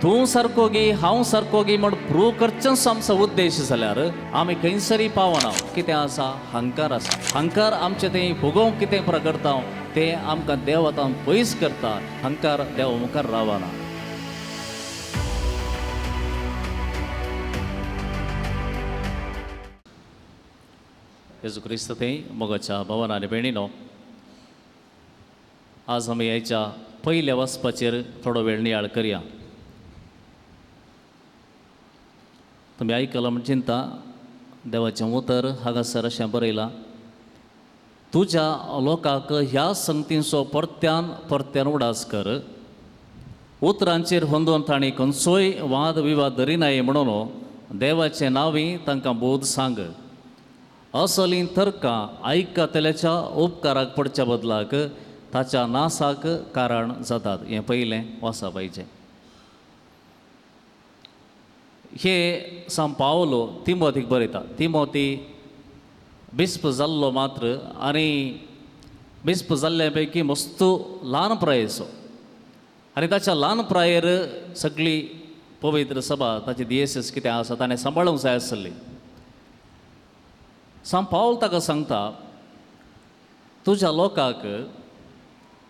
तूं सारको गी हांव सारको गी म्हण प्रूव करचेंच आमचो उद्देश जाल्यार आमी खंयसरी पावना. कितें आसा? हंकार आसा. हंकार आमचें तें भोगोवंक कितें प्रकरता तें आमकां देव आतां पयस करता. हंकार देव मुखार रावना. जेजू क्रिस्त थंय मोगाच्या भवन आनी भयणीनो, आज आमी आयच्या पयल्या वचपाचेर थोडो वेळ नियाळ करया. तुमी आयकलां म्हण चिंता, देवाचें उतर हांगासर अशें बरयलां, तुज्या लोकांक ह्या संगतींचो परत्यान परत्यान उडास कर, उतरांचेर होंदोवन तांणी खंयचोय वाद विवाद धरिनाय म्हणून देवाचें नांवी तांकां बोध सांग. असलीं तर्कां आयकतल्याच्या उपकाराक पडच्या बदलाक ताच्या नासाक कारण जातात. हें पयलें वाचा पाहिजे. हे सांव पावलो तिमोतीक बरयता. तिमोती बिस्प जाल्लो मात्र आनी बिस्प जाल्ल्या पैकी मस्तू ल्हान प्रायेचो आनी ताच्या ल्हान प्रायेर सगळी पवित्र सभा ताची दियेसीस कितें आसा ताणें सांबाळूंक जाय आसली. सांव पावल ताका सांगता, तुज्या लोकांक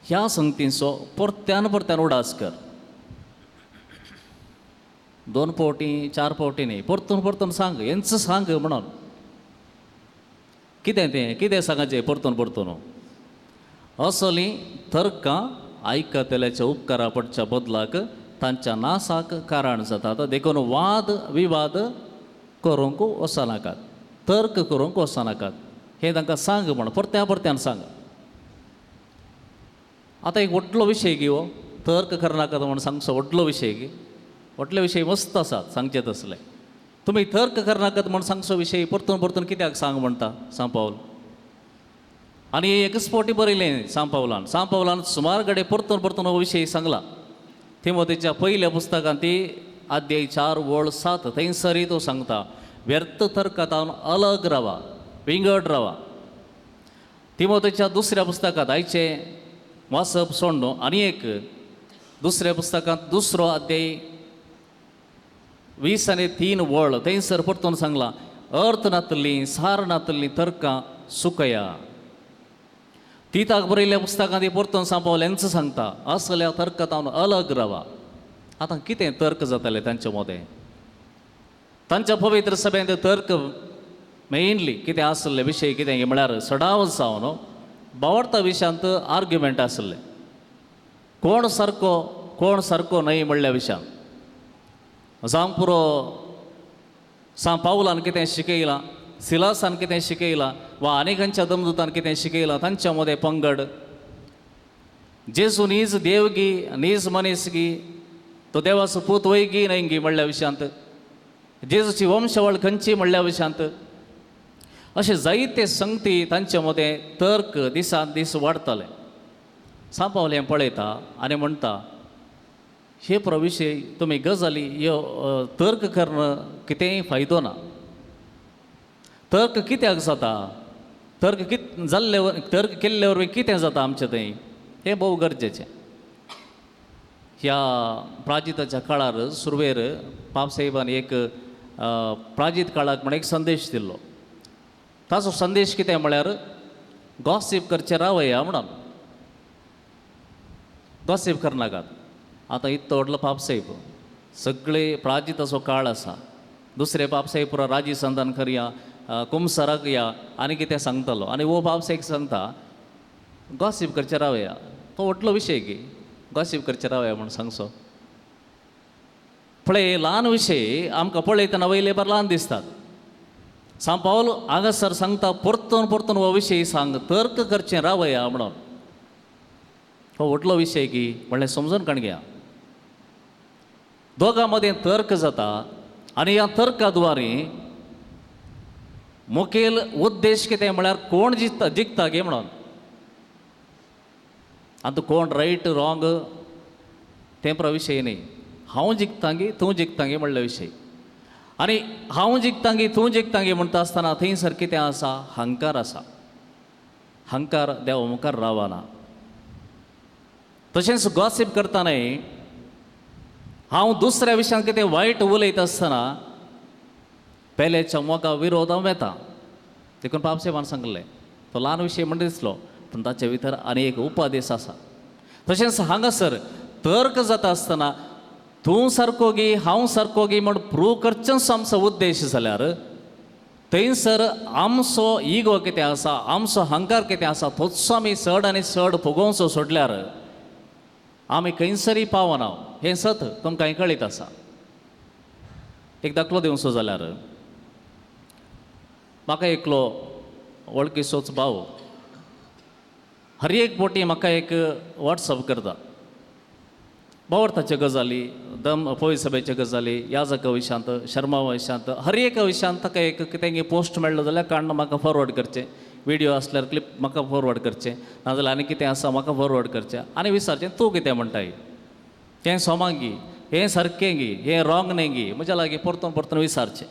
ह्या संगतींचो परत्यान परत्यान उडास कर. दोन फावटी चार फावटी न्ही, परतून परतून सांग, हेंच सांग म्हणून. कितें तें कितें सांगाचें परतून परतून? असलीं तर्कां आयकतल्याच्या उपकारा पडच्या बदलाक तांच्या नासाक कारण जातात. देखून वाद विवाद करूंक वचनाकात, तर्क करूंक वचनाकात. हें तांकां सांग म्हण परत्या परत्यान सांग. आतां एक व्हडलो विशय गी हो, तर्क करनाकात म्हण सांगचो व्हडलो विशय गी. व्हडले विशय मस्त आसात सांगचे तसले. तुमी तर्क करनाकात म्हण सांगचो विशय परतून परतून कित्याक सांग म्हणटा सांव पावल? आनी एकच फावटी बरयलें सांव पावलान. सांव पावलान सुमार कडेन परतून परतून हो विशय सांगला. तिमोतीच्या पयल्या पुस्तकांत ती अध्याय 4:7 थंयसरय तो सांगता, व्यर्थ तर्कांत अलग रावा, विंगड रावा. तिमोतीच्या दुसऱ्या पुस्तकांत आयचें वाचप सोडून आनी एक दुसऱ्या पुस्तकांत 2:20-3 थंयसर परतून सांगलां, अर्थ नातली सार नातली तर्कां सुकया. तिताक बरयल्ल्या पुस्तकांत ती परतून सांव पावल सांगता, असल्या तर्कांत अलग रावा. आतां कितें तर्क जाताले तांच्या मदें? तांच्या पवित्र सभेंत तर्क मेनली कितें आसले विशय कितें म्हळ्यार सडाव जावन बावडता विशयांत आर्ग्युमेंट आसले. कोण सारको कोण सारको न्हय म्हणल्या विशयांत. जावंक पुरो सांव पावलान कितें शिकयलां, सिलासान कितें शिकयलां वा आनी खंयच्या दमदूतान कितें शिकयलां तांच्या मदें पंगड. जेजू नीज देवगी नीज मनीस गी, तो देवाचो पूत वय गी न्हय गी म्हणल्या विशयांत, जेजूची वंशावळ खंयची म्हणल्या विशयांत, अशें जायते संगती तांचे मदें तर्क दिसान दीस वाडताले. सांव पावल हें पळयता आनी म्हणटा, हे प्रविशय तुमी गजाली ह्यो तर्क करणं कितेंय फायदो ना. तर्क कित्याक जाता? तर्क कित जाल्ले तर्क केल्ले वरवीं कितें जाता आमचें थंय, हें भोव गरजेचें. ह्या प्राजिताच्या काळार सुरवेर पापसाहेबान एक प्राजीत काळाक म्हण एक संदेश दिल्लो. ताचो संदेश कितें म्हळ्यार गॉसीप करचें रावया म्हणून. गॉसीप करनाकात. आतां इतलो व्हडलो पापसाहेब, सगळे प्राजिताचो काळ आसा. दुसरे पापसाहेब पुरो राजी संदान करया, कुमसराक या आनी कितें सांगतालो. आनी हो पापसाहेब सांगता गॉसीप करचें रावया. तो व्हडलो विशय की गॉसीप करचें रावया म्हूण सांगचो. पळय ल्हान विशय आमकां पळयतना वयले बार ल्हान दिसतात. सांव पावल हांगासर सांगता परतून परतून हो विशय सांग, तर्क करचें रावया म्हणून. हो व्हडलो विशय की म्हणलें समजून काण घ्या. दोगां मदें तर्क जाता आनी ह्या तर्का द्वारे मुखेल उद्देश कितें म्हळ्यार कोण जिखता जिखता गे म्हणून. आतां कोण रायट रॉंग तें विशय न्ही, हांव जिखता गी तूं जिखता गे म्हणले विशय. आनी हांव जिखता गी तूं जिखता गी म्हणटा आसतना थंयसर कितें आसा? हंकार आसा. हंकार देवा मुखार रावना. तशेंच गॉसीप करतनाय हांव दुसऱ्या विशयांत कितें वायट उलयता आसतना पेल्याच्या मोगा विरोध हांव येता. देखून पापसाहेबान सांगलें तो ल्हान विशय म्हण दिसलो पूण ताचे भितर आनी एक उपदेश आसा. तशेंच हांगासर तर्क जाता आसतना तूं सारको गी हांव सारको गी म्हण प्रूव करचेंच आमचो उद्देश जाल्यार थंयसर आमचो इगो कितें आसा, आमचो अहंकार कितें आसा तोच आमी चड आनी चड फुगोवचो सोडल्यार आमी खंयसरय पावना. हें सत तुमकां कळीत आसा. एक दाखलो दिवचो जाल्यार म्हाका एकलो वळखीचोच भाव हर एक बोटी म्हाका एक वॉट्सअप करता. भावार्थाच्यो गजाली, दम पवी सभेच्यो गजाली, याजका विशयांत, शर्मा विशयांत, हर एका विशयांत ताका एक कितें पोस्ट मेळ्ळो जाल्यार काडून म्हाका फॉरवर्ड करचें, विडियो आसल्यार क्लिप म्हाका फॉरवर्ड करचें, नाजाल्यार आनी कितें आसा म्हाका फॉरवर्ड करचें आनी विचारचें तूं कितें म्हणटाय, हें सोमांगी, हें सारकें गी, हें रॉंग न्ही गी, म्हज्या लागीं परतून परतून विचारचें.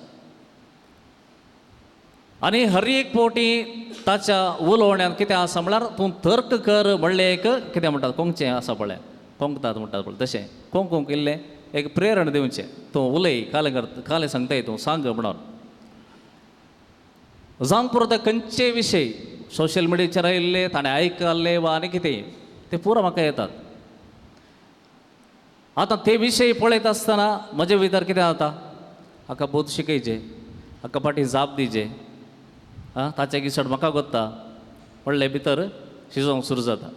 आनी हर एक फावटी ताच्या उलोवण्यान कितें आसा म्हळ्यार तूं तर्क कर म्हणलें एक कितें म्हणटात कोंकचें आसा पळय, कोंकतात म्हणटात पळय तशें कोंकूंक इल्लें एक प्रेरण दिवचें, तूं उलय कालें करता कालें सांगताय तूं सांग म्हणून. जावंक पुरो ते खंयचे विशय सोशल मिडियाचेर आयिल्ले ताणें आयकल्ले वा आनी कितें ते पुरो म्हाका येतात. आतां ते विशय पळयत आसतना म्हजे भितर कितें जाता, हाका बोध शिकयचे, हाका फाटीं जाप दिवचे, आं ताचें गिसड म्हाका गोत्ता व्हडले भितर शिजोवंक सुरू जाता.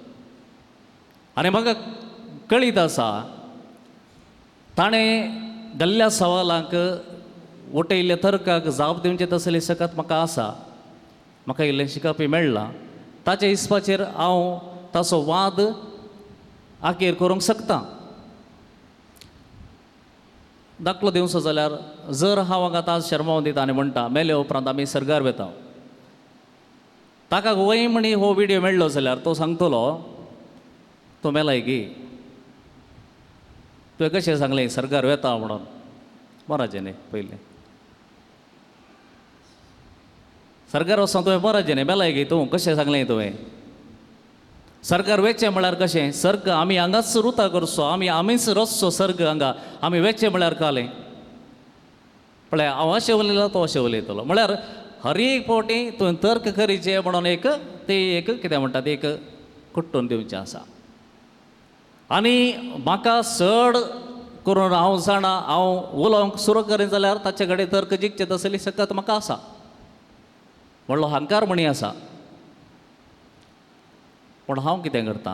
आनी म्हाका कळीत आसा ताणें घाल्ल्या सवालांक उठयल्ल्या तर्काक जाप दिवचें तसली शकत म्हाका आसा, म्हाका इल्लें शिकपी मेळ्ळां, ताच्या हिसपाचेर हांव ताचो वाद आखेर करूंक शकता. दाखलो दिवचो जाल्यार जर हांव हांगा ताज शर्मा दिता आनी म्हणटा मेले उपरांत आमी सर्गार वेता, ताका वय म्हणी हो विडियो मेळ्ळो जाल्यार तो सांगतलो तो मेलाय गी, तुवें कशें सांगलें सर्गार वेता म्हणून, मराचें न्ही पयलें सरकार वचोन तुवें मराचें न्ही मेलाय गी तूं कशें सांगलें तुवें. सरकार वेचें म्हळ्यार कशें, सर्ग आमी हांगाच रुता करचो, आमी आमीच रचचो सर्ग हांगा, आमी वेचें म्हळ्यार कालें पळय हांव अशें उलयलो तो अशें उलयतलो म्हळ्यार हर एक फावटी तुवें तर्क करीचे म्हणून एक ते एक कितें म्हणटा ते एक कुट्टून दिवचें आसा. आनी म्हाका चड करून हांव जाणा हांव उलोवंक सुरू करीत जाल्यार ताचे कडेन तर्क जिखचें तसली शकत म्हाका आसा, व्हडलो हंकार म्हणी आसा. पूण हांव कितें करता,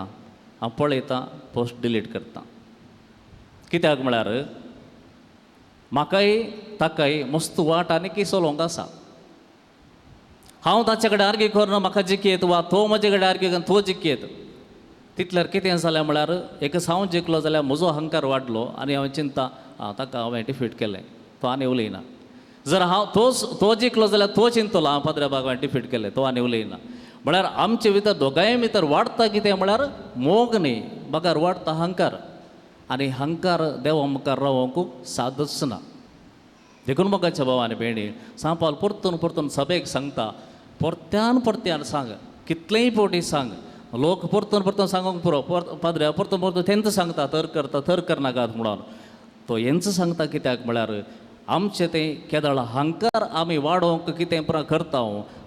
हांव पळयतां पोस्ट डिलीट करता. कित्याक म्हळ्यार म्हाकाय ताकाय मस्त वाट आनी चलोवंक आसा. हांव ताचे कडेन आर्गी करून म्हाका जिखयत वा तो म्हजे कडेन आर्गी करून तो जिखयत, तितल्यार कितें जालें म्हळ्यार एकच हांव जिखलो जाल्यार म्हजो अहंकार वाडलो आनी हांवें चिंता आं ताका हांवें डिफीट केलें, तो आनी उलयना. जर हांव तो जिखलो जाल्यार तो चिंतलो हांव पाद्रे बाग हांवें डिफीट केलें, तो आनी उलयना. म्हळ्यार आमचे भितर दोगांय भितर वाडटा कितें म्हळ्यार मोग न्ही, बगर वाडटा अहंकार, आनी अहंकार देवा मुखार रावंक सादच ना. देखून मोगाच्या भाव आनी भयणी सांपाल परतून परतून सभेक सांगता, परत्यान परत्यान सांग, कितलेय फावटी सांग, लोक परतून परतून सांगूंक पुरो, पाद्रे परतून परतून तेंच सांगता तर करता तर करनाकात म्हणून तो हेंच सांगता. कित्याक म्हळ्यार आमचें तें केदळ हंकार आमी वाडोवंक कितें पुरा करता,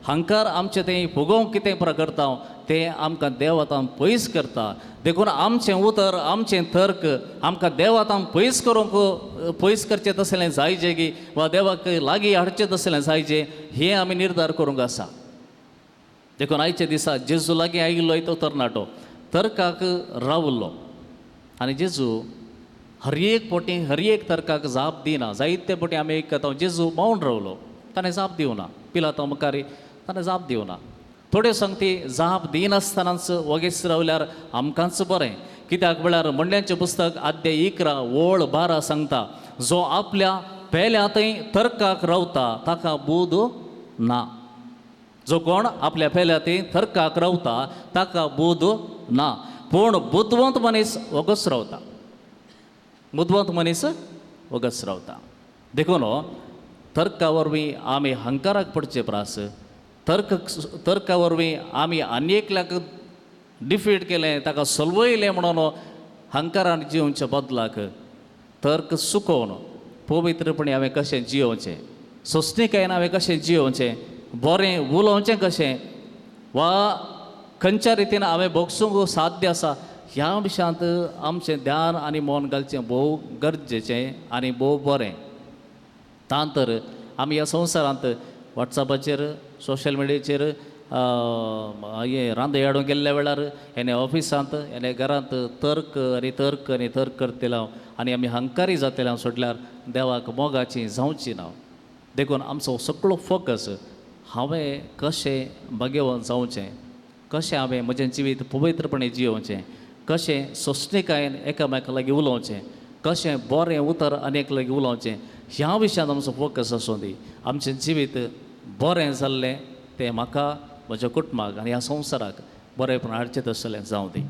हंकार आमचें तें फुगोवंक कितें पुरा करता, तें आमकां देवातान पयस करता. देखून आमचें उतर आमचें तर्क आमकां देवातान पयस करूंक पयस करचें तसलें जायचें की वा देवाक लागीं हाडचें तसलें जायचें, हें आमी निर्धार करूंक आसा. देखून आयच्या दिसा जेजू लागीं आयिल्लो तो तरणाटो तर्काक रावलो आनी जेजू हर एक फावटी हर एक तर्काक जाप दिना. जायते फावटी आमी आयकता जेजू मौन रावलो, ताणें जाप दिवना, पिलाता मुखार ताणें जाप दिवना. थोड्यो सांगती जाप दिनासतनाच वगेच रावल्यार आमकांच बरें. कित्याक म्हळ्यार म्हणण्यांचें पुस्तक आद्य 11 ओळ 12 सांगता, जो आपल्या पेल्या थंय तर्काक रावता ताका बूद ना. जो कोण आपल्या पेल्या थंय तर्काक रावता ताका बूद ना, पूण बुदवंत मनीस वगच रावता, बुदवंत मनीस वगच रावता. देखून तर्का वरवीं आमी हंकाराक पडचे प्रास, तर्का वरवीं आमी आनी एकल्याक डिफीट केलें ताका सलवयलें म्हणून हंकारान जिवच्या बदलाक तर्क चुकोवन पवित्रपणी हांवें कशें जियोवचें, सोंसणीकायेन हांवें कशें जियोवचें, बरें उलोवचें कशें वा खंयच्या रितीन हांवें भोगसूंक साध्य आसा ह्या विशयांत आमचें ध्यान आनी मन घालचें भोव गरजेचें आनी भोव बरें. तांतर आमी ह्या संवसारांत वॉट्सॅपाचेर, सोशल मिडियाचेर, हें रांदे हाडूंक गेल्ल्या वेळार, हेणे ऑफिसांत, हेणे घरांत तर्क आनी तर्क आनी तर्क करतले हांव आनी आमी हंकारी जातले हांव सोडल्यार देवाक मोगाची जावची ना. देखून आमचो सगळो फोकस हांवें कशें भाग्यवंत जावचें, कशें हांवें म्हजें जिवीत पवित्रपणे जियोवचें, कशें सोंसणीकायेन एकामेका लागीं उलोवचें, कशें बरें उतर आनी एक लागीं उलोवचें, ह्या विशयांत आमचो फोकस आसूं दी. आमचें जिवीत बरें जाल्लें तें म्हाका, म्हज्या कुटुंबाक आनी ह्या संवसाराक बरेंपण हाडचें तसलें जावं दी.